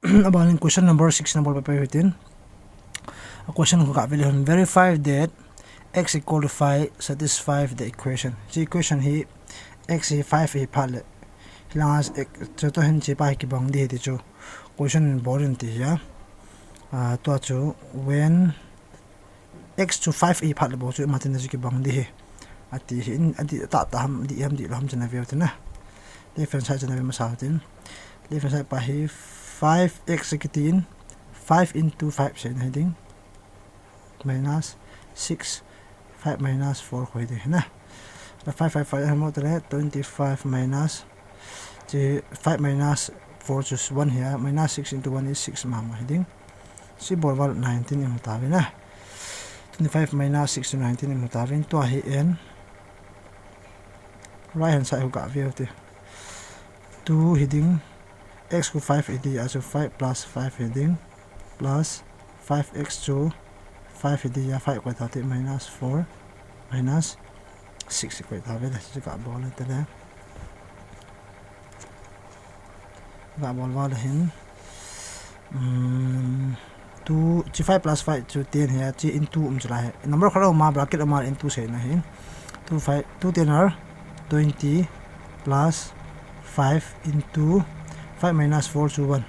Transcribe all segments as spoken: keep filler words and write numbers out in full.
Abanin question number six number paper hitin. A question ko ka vele hon, verify that x equal to five satisfy the equation. Hiche equation hi x hi five hi phat le, hilanga x chu to hin hiche pa hi kibang ding hi ti chu question bol in ti hi a. Ah, tua chu when x chu five a phat le bou chu imatin chu kibang ding hi. Ati hi in, adih tah tah ham, adih ham, adih lou ham chu na veu tin na. Left hand side chu na ve masa tin. Left hand side pa hi five x kitin, five into five seina hi ding. Minus six, five minus four koi ding na. La five, five, five, hamo tale, twenty-five minus, chi five minus four chu one hi a, minus six into one is six mama hi ding. Hiche bol val nineteen imu tave na. Twenty-five minus six chu nineteen imu tave, tua hi en. Right hand side hu ka veu te. Two hi ding, x chu five hi ding a chu five plus five hi ding, plus five x chu five hi ding a, five koi ta te minus four, minus six koi ta ve le, chu ka bol le te le. Ka bol val le hin. Um, two, chi five plus five chu ten hi a, chi into um chu la hi. Number khat um a, bracket um a into seina hi. Two five, two ten are twenty plus five into five minus four chu one.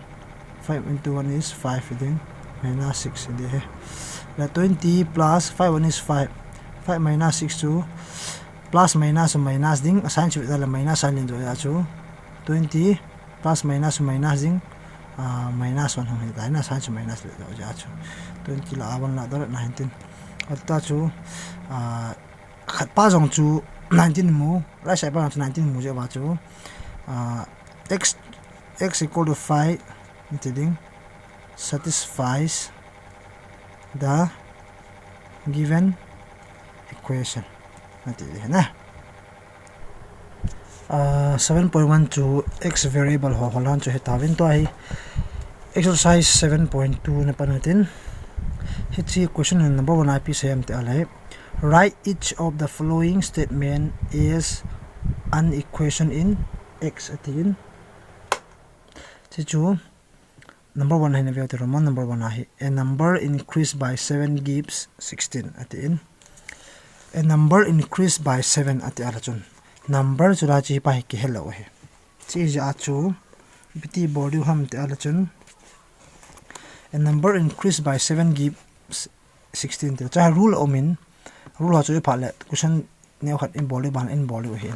Five into one is five hi ding, minus six hi ding hi. La twenty plus five one is five. Five minus six chu plus minus minus ding, a sign chu la minus sign len jo a chu. Twenty plus minus minus ding, ah, minus one hung hi ta na, sign chu minus le jo a chu. Twenty la a one la da nineteen. Ata chu, ah, khat pa jong chu nineteen mu, right side pa jong chu nineteen mu je ba chu. Ah, x, x equal to five, ti ding, satisfies the given equation. Ati ding na. Ah, seven point one chu x variable ho, ho lan chu hi ta vin tua hi. Exercise seven point two na pan tin. Hiche question number one a ipi sei em ti a le. Write each of the following statement is an equation in x atin. Hiche chu number one a hi na veu te, Roman number one a hi. A number increased by seven gives sixteen atin. A number increased by seven ati a la chun. Number chu la chi pa hi kihel lou hi. Chi ja chu, ipi ti bol diu ham ti a la chun. A number increased by seven gives sixteen ti. Cha rule um in, rule ho chu i pha le, question neo khat in bol diu ban in bol diu hi.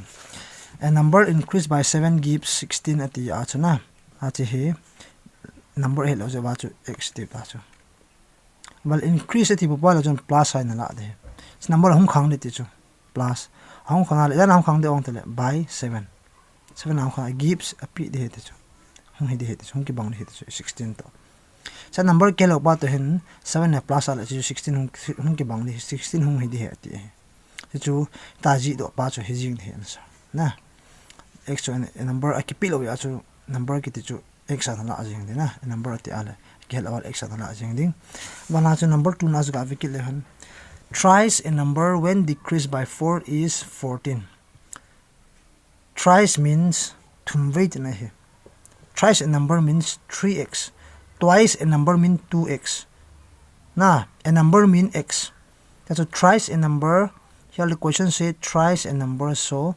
A number increased by seven gives sixteen ati a chu na. A chi hi, number hi lou je ba chu x ti pa chu. Val increase ati pa pa la chun plus sign na la de. Number hung khang de ti chu. Plus. Hung khang le, dan hung khang de ong te le, by seven. Seven a hung khang, gives api ding hi ti chu. Hung hi ding hi ti chu, hung kibang ding hi ti chu, sixteen to. Sa number kihel lou pa to hin, seven na plus a le chu sixteen hung, hung kibang ding, sixteen hung hi ding hi ati. Ti chu, ta ji doh pa chu hi jing ding hi answer. Na. X chu a number a kipe lou a chu, number kiti chu, x a na la jing ding na. A number ati a le, kihel lou a x a na la jing ding. Vana chu number two na chu ka ve kit le hon. Thrice a number when decreased by four is fourteen. Thrice means thum vei tina hi. Thrice a number means three x. Twice a number means two x. Na, a number means x. That's a thrice a number. Here the question say thrice a number, so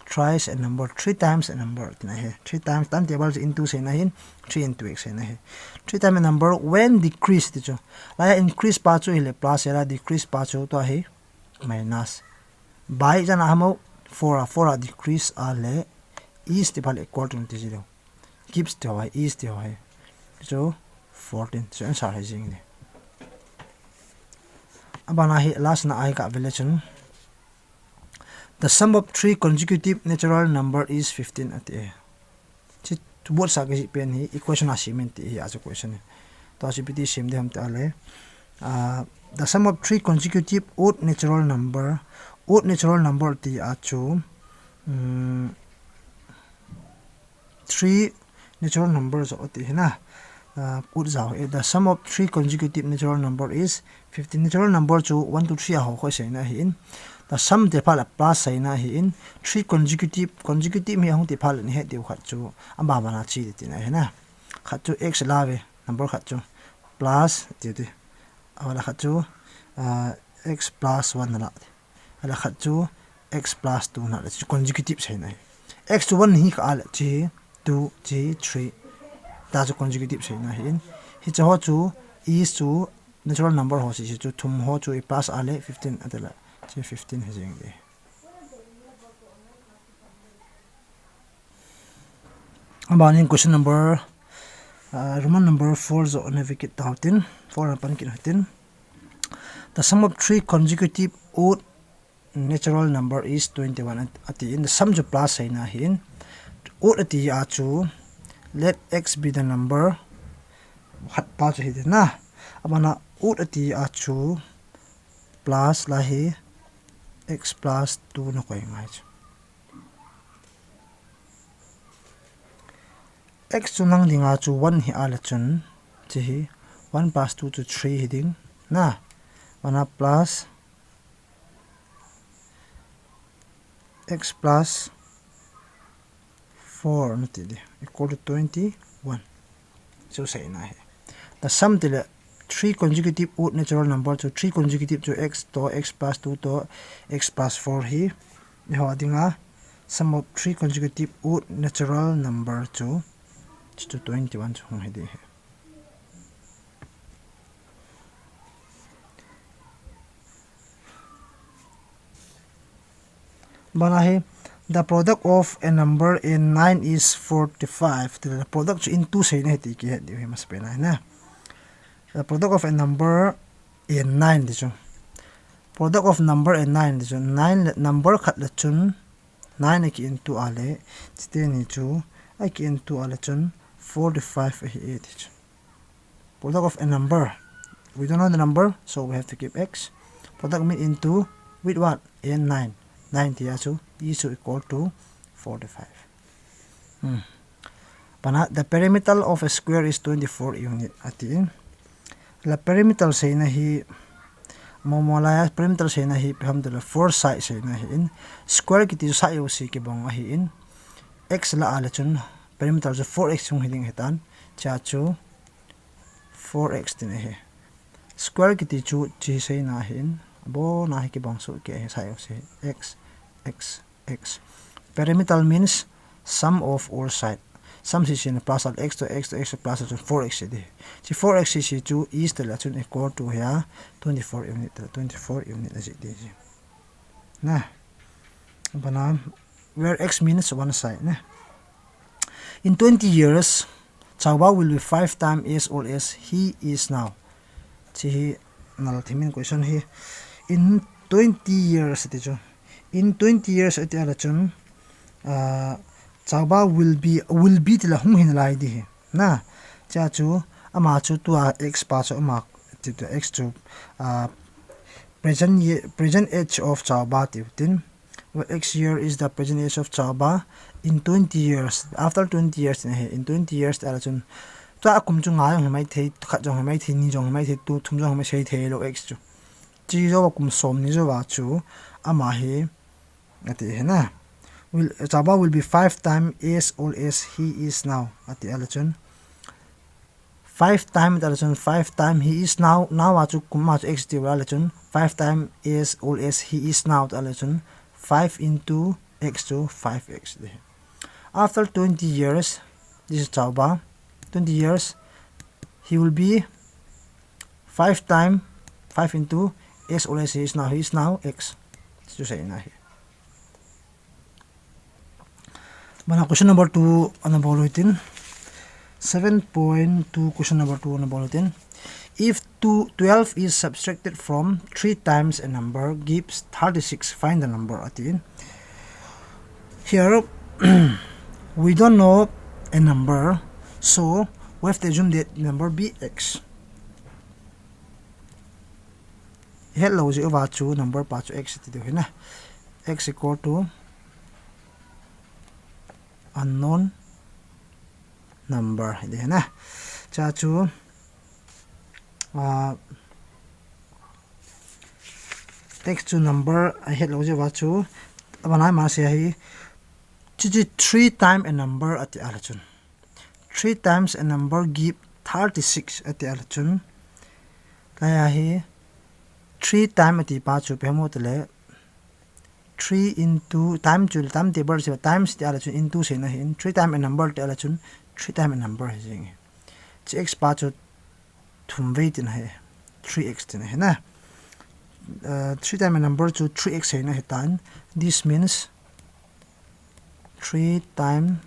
thrice a number, three times a number tina hi. Three times, time table into seina hin, three into x seina hi. Three times a number when decrease ti chu. La ya increase pa chu hi le plus ya la decrease pa chu tua hi. Minus. By jana hamo four a, four a decrease a le is ti pha le equal to ti ji deu. Gives ti ho, is ti ho. So fourteen. So answer hi jing ni. Abana hi last na a hi ka ve le chun. The sum of three consecutive natural number is fifteen ati e. Chi both side kiji pen hi equation a simin ti hi a chu question hi. Tua chu ipi ti sim ding ham ti a le. Ah, the sum of three consecutive odd natural number, odd natural number ti a chu, um, three natural number jo ti hi na. Ah, odd jo hi. The sum of three consecutive natural number is fifteen. Natural number chu one, two, three a ho kho seina hi in. The sum ti pha le plus seina hi in. Three consecutive, consecutive hi hung ti pha le ni he ti khat chu. Amba bana chi ti na hi na. Khat chu x la ve, number khat chu plus ti ti. Awa la khat chu, ah, x plus one na la. Ala khat chu x plus two na la, chu consecutive seina ahi. X chu one hi kha ala, chu hi two, chu hi three. Ta chu consecutive seina ahin. Hiche ho chu is chu natural number ho si, chu thum ho chu i plus ale fifteen ati la. Chu fifteen hi jing e. Abanin question number, uh, Roman number four jo navigate tau tin, four na pan kit hitin. The sum of three consecutive odd natural number is twenty-one at, atin, the sum chu plus seina ahin. Odd ati a chu, let x be the number, khat pa chu hitin na. Abana odd ati a chu plus la hi x plus two na koi ngai chu. X chu nang dinga chu one hi ala chun, chu hi one plus two chu three hi ding na. One plus x plus four na ti di, equal to twenty-one. Chu seina ahi. The sum ti le three consecutive odd natural number chu, three consecutive chu x to x plus two to x plus four hi. Eiho dinga sum of three consecutive odd natural number chu, chu twenty-one chu hung hi di ahi. Bana hi, the product of a number and nine is forty-five. Ti le product chu into seina ahi ti kihet diu ahi, masapen a ahi na. The product of a number and nine ti chu. Product of number and nine ti chu. Nine le number khat le chun nine a ki into ale, chuteni chu a ki into ale chun forty-five ahi e ti chu. Product of a number. We don't know the number, so we have to keep x. Product mean into with what? And nine. Nine ti a chu, is equal to forty-five. Hmm. Bana, the perimeter of a square is twenty-four unit, atin. La perimeter seina hi, mo mo la perimeter seina hi, ipi ham ti le four side seina ahin. Square kiti side jouse kibang ahin. X la ale chun, perimeter chu four x hung hi ding ahitan. Chu chu four x tina ahi. Square kiti chu chu hi seina ahin, abona hi kibang soh kei ahi, side jouse, x, x, x. Perimeter means sum of all side. Sum sese na plus a x to x to x plus a chu four x hi di. Chu four x sese chu is ti le chun equal to hi a twenty-four unit, twenty-four unit aji di ji. Na. Bana, where x means one side, ne? In twenty years, Chaoba will be five times as old as he is now. Chu hi nal thimin question hi. In twenty years ati chu. In twenty years ati ala chun, ah, Chaoba will be, will be ti la hung hi nalai di hi. Na, chu chu, ama chu tua x pa chu ama, ti tua x chu, ah, present ye-, present age of Chaoba ti tin. Well, x year is the present age of Chaoba. In twenty years, after twenty years, in, in twenty years, ala chun, tua kum chu nga jong hi mai thei, khat jong hi mai thei, ni jong hi mai thei, tu, thum jong hi mai sei thei lou x chu. Chu jou a kum som ni jou a chu, ama hi, ati hi na. Will, Chaoba will be five times as old as he is now, ati ala chun. Five times, ala chun five times he is now, now a chu kum a chu x ti ala chun, five times as old as he is now, ala chun, five into x chu five x di. After twenty years, this is Chaoba, twenty years, he will be five times, five into as old as he is now, he is now x. Chu seina ahi. Bana question number two ana bol u hitin. Seven point two, question number two ana bol u hitin. If two, twelve is subtracted from three times a number gives thirty-six, find the number, atin. Here, we don't know a number, so we have to assume that number be x. Helou jeh uva chu number pa chu x ti diu ahi na. X equal to unknown number hi di ahi na. Chu chu, ah, x chu number ahelou jeh uva chu, abana ma se hi, chu chu three time a number ati ala chun. three times a number give thirty-six ati a le chun, lai a hi three time ati pa chu ipi ham ati le, three into, time chu time table chu times ti a le chun into seina ahin, three time a number ti a le chun three time a number hi jing e. Chu x pa chu thum vei tina ahi, three x tina ahi na. Uh, three time a number chu three x seina ahi tan. This means three time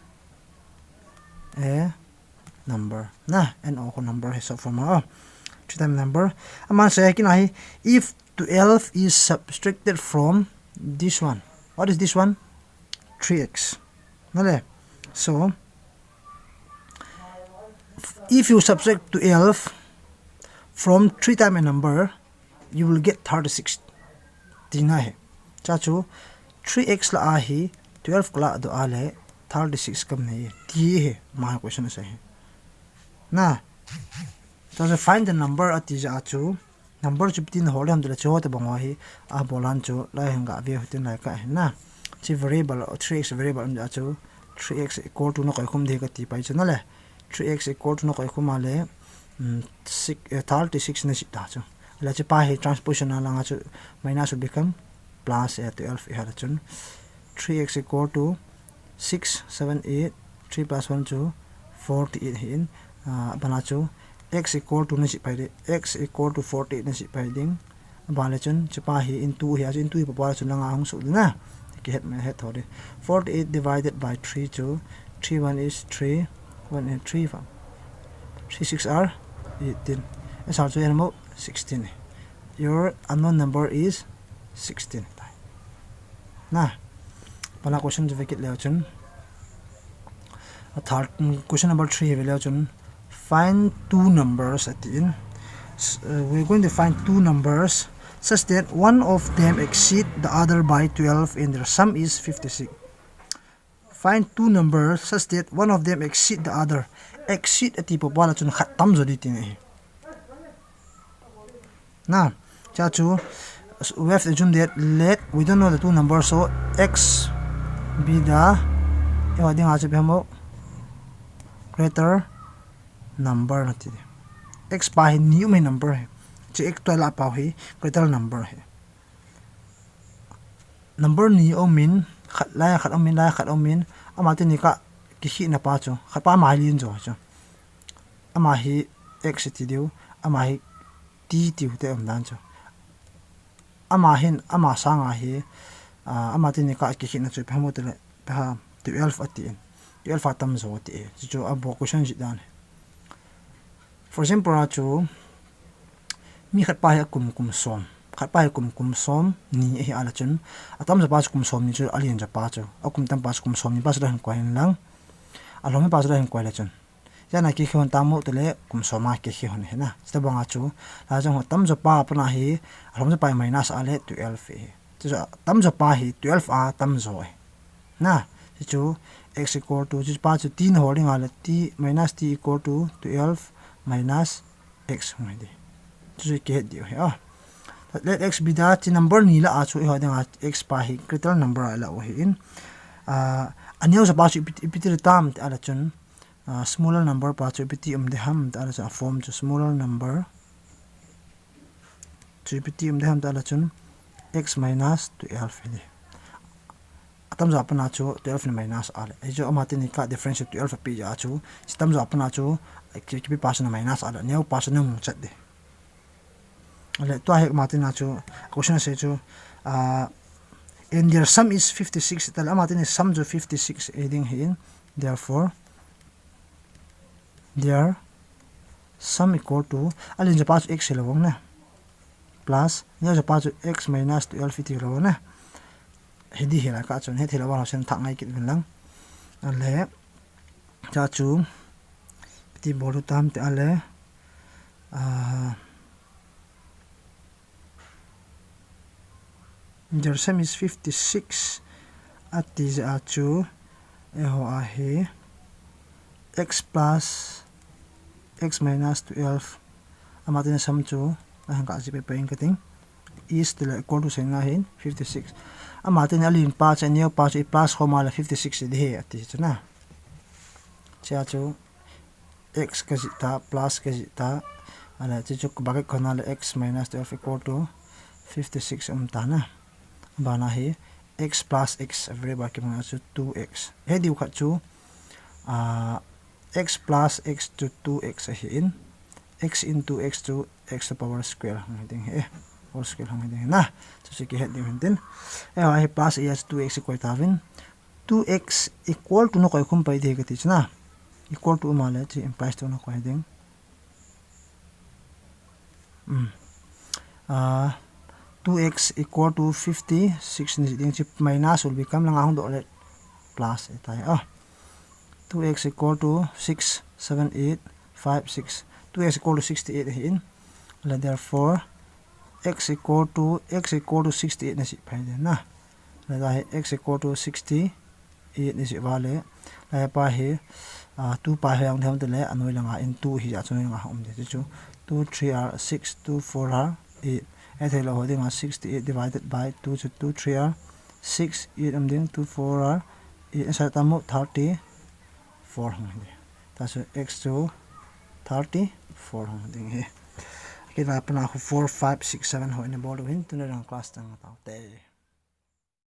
a number. Na, N O ko number hi short form a. Three time number. Aman asei kit na hi, if twelve is subtracted from this one. What is this one? Three x. Na le. So, if you subtract twelve from three time a number, you will get thirty-six. Tina ahi. Chu chu three x lah a hi twelve ka lah doh a le thirty-six ka um ahi. Ti hi ama question asei hi. Na. Chu chu find the number ati jeh a chu. Number chu ipi tin hol ham ti le chu ho tabang ho hi. Abol a chu lai hin ga ve u hitin lai kah hin na. Chu variable, three x variable um jeh a chu three x equal to na koi khum ding kati pai chu na le. Three x equal to na koi khum a le, um, six, eh, thirty-six na jih ta chu. Le chu pa hi transposition a lang a chu minus will become plus, eh, twelve ahi a le chun. Three x equal to six, seven, eight, three plus one chu forty-eight ahin, ah, aban a chu x equal to na jih pai ding, x equal to forty-eight na jih pai ding. Aban le chun, chu pa hi into ahi a chu, into hi pa pa le chun lang a hung suh ding na. Kihet mai het tho ding. Forty-eight divided by three chu, three one is three, one and three fa. Three six are eighteen. Asal chu en mo sixteen. Your unknown number is sixteen. Na. Aban a question chu ve kit leu chun. A third, mm, question number three hi ve leu chun, find two numbers atin. S-, uh, we're going to find two numbers such that one of them exceed the other by twelve and their sum is fifty-six. Find two numbers such that one of them exceed the other. Exceed ati pa pa le chun khat tamjo ding tina ahi. Na, chu chu, we have to assume that, let, we don't know the two numbers, so x be the, eiho ding a chu ipi ham o, greater number na ti. X pa hi ni um ahi number hi. Chu x tua lah a pa hi greater number hi. Number ni um in, khat lai a khat um in, lai a khat um in, ama teni kah kikhehna pa chu, khat pa ama hi len jo chu. Ama hi x ti diu, ama hi t tiu te um dan chu. Ama hin, ama sanga hi, ah, ama teni kah kikhehna chu ipi ham ati le, ipi ham, twelve atin. Twelve a tamjo ati e. Chu chu abol question jih dan. For example a chu, mi khat pa hi akum kum som, khat pa hi kum kum som ni ahi a le chun, atamjo pa chu kum som ni chu alen jo pa chu, akum tam pa chu kum som ni pa chu la hin koi in lang, alhom pa chu la hin koi le chun. Ijat a kikhe hon tam mo ti le kum som a kikhe hon ahi na. Chuti bang a chu, la jong atamjo pa pa na hi, alhom jo pa hi minus a le twelve ahi. Chu chu atamjo pa hi twelve a tamjo ahi. Na, chu chu x equal to, chu pa chu t na hol ding a le t minus t equal to twelve minus x hung hi ding. Chu chu kihet diu ahi a. Let x be the, chu number ni lah a chu eiho ding a x pa hi greater number a la u ahin. Ah, aneo jo pa chu ipi, ipi ti ding ham ti a le chun, ah, smaller number pa chu ipi ti um ding ham ti a le chun, a form chu smaller number chu ipi ti um ding ham ti a le chun x minus twelve hi ding. Atamjo a pa na chu twelve na minus a le. Hichu ama teni kah difference twelve api jeh a chu, atamjo a pa na chu, ki, kipi pa chu na minus a le, aneo pa chu na mu chat ding. Ale, tua hi ama teni a chu, question asei chu, ah, and their sum is fifty-six, ti le ama teni sum chu fifty-six ahi ding ahin, therefore, their sum equal to, alen jo pa chu x hilou vang na. Plus, aneo jo pa chu x minus twelve ti lou na. Hi ding hi lai kah chun, hi thei lou vang lou sen thah ngai kit uvin lang. Ale, chu chu, ipi ti bol u tam ti a le, ah, their sum is fifty-six ati jeh a chu, eiho a hi x plus x minus twelve, ama teni sum chu, a hang kah ji pai pai in ka ting, is ti le equal to seina ahin, fifty-six. Ama teni alen pa chu, aneo pa chu i plus khom a le fifty-six hi ding ahi ati chu na. Chu chu, x ka jih ta, plus ka jih ta. Ahile, chuchu bracket kona le x minus twelve equal to fifty-six um ta na. Bana hi x plus x, a variable kimang chu two x. He diu khat chu, ah, x plus x to two x ahi in, x into x to x to power square hung hi ding hi, whole square hung hi ding hi na. Chuchu kihet diu hin tin. Eh, hi plus a chu two x koi ta vin. Two x equal to na koi khum pai ding kati chu na. Equal to um le chu implies to na koi ding. Hmm. Ah, two x equal to fifty-six ni ding chu minus will become langa hung doh le plus e tai. Ah. Two x equal to six, seven, eight, five, six. Two x equal to sixty-eight ahi in. Le therefore, x equal to, x equal to sixty-eight na si pai de na. Le ta hi x equal to sixty-eight ni si va le. Le pa hi, ah, two pa hi ang them te le, anoi langa in two hi a chu noi langa um de chu. Two three are six, two four are eight. E thei lo ho dinga sixty-eight divided by two chu two three are six, eight um ding, two four are eight, sa ta mo thirty-four hung hi. Ta chu x chu thirty-four hung ding hi. Kei ta pana khu four, five, six, seven ho in bol hin tuni lang class tang tau te.